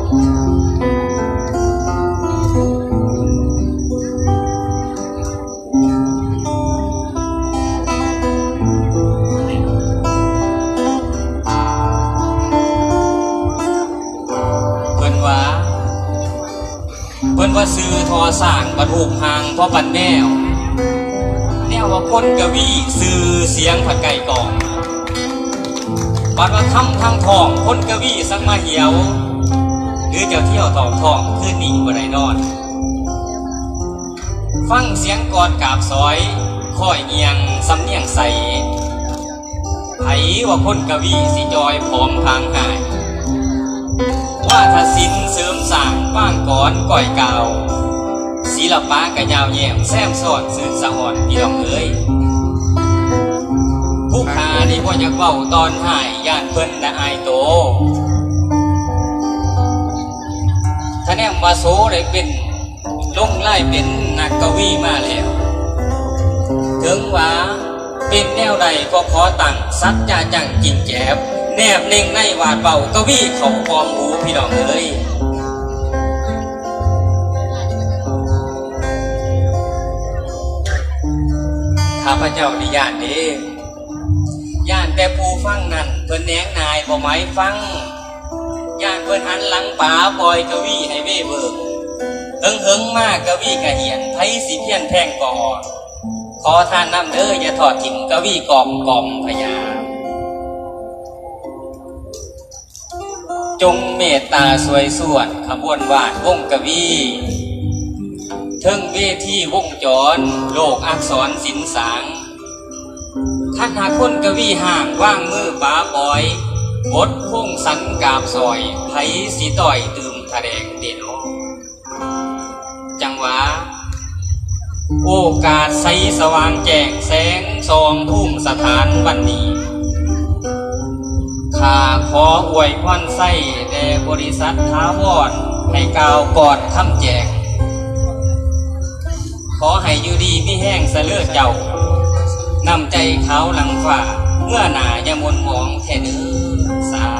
ເພິ່ນວ່າ ເພິ່ນວ່າຊື່ທໍ່ຊ້າງ ບັດຮູບຮ່າງພໍປັນແມວ, ແນວວ່າຄົນກະວີຊື່ສຽງພັດໄກ່ກອງ, ບັດວ່າຄຳທາງທ້ອງຄົນກະວີສັງມາຫຽວ, ຫຼືເຈົ້າທ່ຽວທ້ອງທ້ອງ ຄືນນີ້ບໍ່ໄດ້ນອນ. ຟັງສຽງກອນກາບສອຍ ຄ້ອຍງຽງສຳນຽງໃສ, ໃຜວ່າຄົນກະວີຊິຈ່ອຍຜອມພາງຫາຍ, ວາທະສິນເສີມສ້າງ ວາງກອນກ້ອຍກ່າວ, ສິລະປະກະຍາວແຍ້ມ ແຊມຊ້ອນຊື່ນສະອອນ ພີ່ນ້ອງເອີຍ. ຜູ້ຂ້ານີ້ບໍ່ຢາກເວົ້າຕອນທ້າຍ ຢ້ານເພິ່ນລະອາຍໂຕ. ທະແນມວ່າໂສໄດ້ເປັນ ລົງລາຍເປັນນັກກະວີມາແລ້ວ. ເຖິງວ່າເປັນແນວໃດກໍຂໍຕັ້ງສັດຈະຈັງຈິງແຈບ ແນບເນັ່ງໃນວາດເວົ້າກະວີເຂົ້າອ້ອມຫູ ພີ່ນ້ອງເອີຍ. ຂ້າພະເຈົ້ານີ້ຢ້ານເດ້ ຢ້ານແຕ່ຜູ້ຟັງນັ້ນ ເພິ່ນແນງໜ້າຍບໍ່ໝາຍຟັງ, ຢ້ານເພິ່ນຫັນຫຼັງປາປ່ອຍກະວີໃຫ້ເວເວີງ. ເຫິງໆມາກະວີກະຫຽນ ໃຜຊິພຽນແພງກໍອ່ອນ. ຂໍທານນຳເດີ ຢ່າທອດຖິ້ມກະວີກອມກອມພະຍາ. ຈົ່ງເມດຕາຊ່ວຍຊວນຂະບວນວາດວົງກະວີ ເທິງເວທີວົງຈອນ ໂລກອັກສອນສິນສາງ. ຄັນຫາກຄົນກະວີຫ້າງ ວາງມືປາປ່ອຍ ບົດຄົງສັນກາບສອຍ ໃຜຊິຕ້ອຍຕື່ມທະແດງເດນໍ. ຈັ່ງຫວາ ໂອກາດໃສສະຫວ່າງແຈ້ງ ແສງສ່ອງພູມສະຖານວັນນີ້ ຂ້າຂໍອວຍພອນໄຊແດ່ບໍລິສັດຖາວອນ ໃຫ້ກ່າວກ່ອນຄຳແຈ້ງ. ຂໍໃຫ້ຢູ່ດີມີແຮງສະເລີເຈົ້າ, ນ້ຳໃຈຂາວຫຼັງຟ້າ, ເມື່ອໜ້າຢ່າໝົນໝອງແທ້ເດີ. ສາ